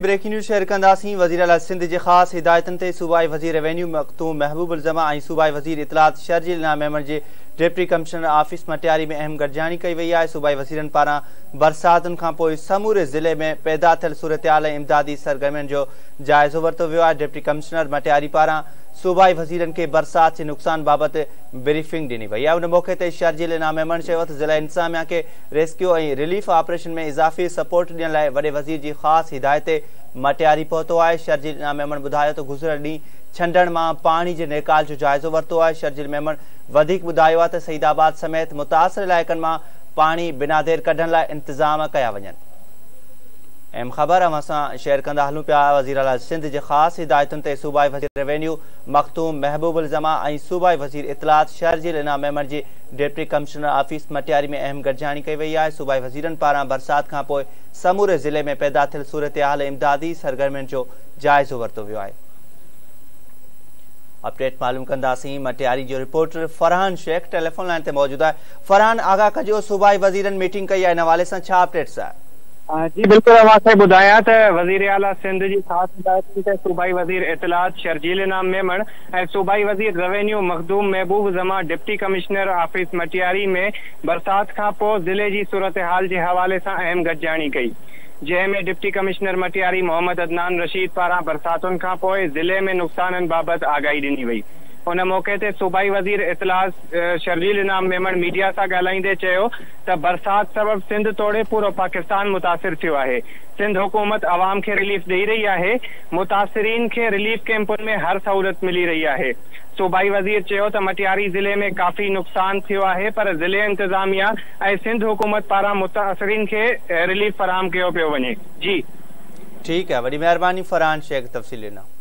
Breaking news share ڪنداسين وزيراعليٰ سنڌ جي خاص هدايتن تي صوبائي وزير روينيو مخدوم محبوب الزمان ۽ صوبائي وزير اطلاعات شرجيل انعام ميمڻ جي ڊپٽي ڪمشنر آفيس مٽياري ۾ اهم گڏجاڻي ڪئي وئي آهي صوبائي وزيرن پاران برساتن کانپوء سموري ضلعي ۾ پيدا ٿيل صورتحال ۽ امدادي سرگرمين جو جائزو ورتو ويو آهي ڊپٽي ڪمشنر مٽياري پاران صوبائي وزيرن کي برسات جي نقصان بابت بريفنگ ڏني وئي آهي ان موقعي تي شرجيل انعام ميمڻ چيو ته ضلعي انتظاميا کي ريسڪيو ۽ رليف آپريشن ۾ اضافي سپورٽ ڏيڻ لاء وڏي وزير جي خاص هدايت تي مٽياري پهتو آهي. شرجيل انعام ميمڻ ٻڌايو ته گذريل ڏينهن ڇنڊڻ مان پاڻي جي نيڪال جو جائزو ورتو آهي. شرجيل ميمڻ وڌيڪ ٻڌايو آهي ته سعيد آباد سميت متاثر علائقن مان پاڻي بنا دير ڪڍڻ لاء انتظام ڪيا وڃن. اهم خبر اوهان سان شيئر ڪندا هلون پيا وزيراعليٰ سنڌ جي خاص هدايتن تي صوبائي وزير روينيو مخدوم محبوب الزمان ۽ صوبائي وزير اطلاعات شرجيل انعام ميمڻ جي ڊپٽي ڪمشنر آفيس مٽياري ۾ اهم گڏجاڻي ڪئي وئي آهي، صوبائي وزيرن پاران برسات کانپوء سموري ضلعي ۾ پيدا ٿيل صورتحال ۽ امدادي سرگرمين جو جائزو ورتو ويو آهي. اپڊيٽ معلوم ڪنداسين، مٽياري جو reporter Farhan Shaikh telephone line تي موجود آهي، فرحان آگاهه ڪجو صوبائي وزيرن ميٽنگ ڪئي آهي ان حوالي سان ڇا اپڊيٽس آهي؟ جي بلڪل اوهان کي ٻڌايان ته وزيراعليٰ سنڌ جي خاص هدايتن تي صوبائي وزير اطلاعات شرجيل انعام ميمڻ ۽ صوبائي وزير revenue Makhdoom Mehboob Zaman deputy commissioner office Matiari ۾ برسات کان پوء ضلعي جي صورتحال جي حوالي سان اهم گڏجاڻي ڪئي جنهن ۾ ڊپٽي ڪمشنر مٽياري محمد عدنان رشيد پاران برساتن کان پوء ضلعي ۾ نقصانن بابت آگاهي ڏني وئي ان موقعي تي صوبائي وزير اطلاعات شرجيل انعام ميمڻ ميڊيا سان ڳالهائيندي چيو ته برسات سبب سنڌ توڙي پورو پاڪستان متاثر ٿيو آهي، سنڌ حڪومت عوام کي رليف ڏئي رهي آهي، متاثرين کي رليف ڪئمپن ۾ هر سهولت ملي رهي آهي. صوبائي وزير چيو ته مٽياري ضلعي ۾ ڪافي نقصان ٿيو آهي پر ضلعي انتظاميا ۽ سنڌ حڪومت پاران متاثرين کي رليف فراهم ڪيو پيو وڃي. جي. ٺيڪ آهي وڏي مهرباني فرحان شيخ تفصيل ڏنا.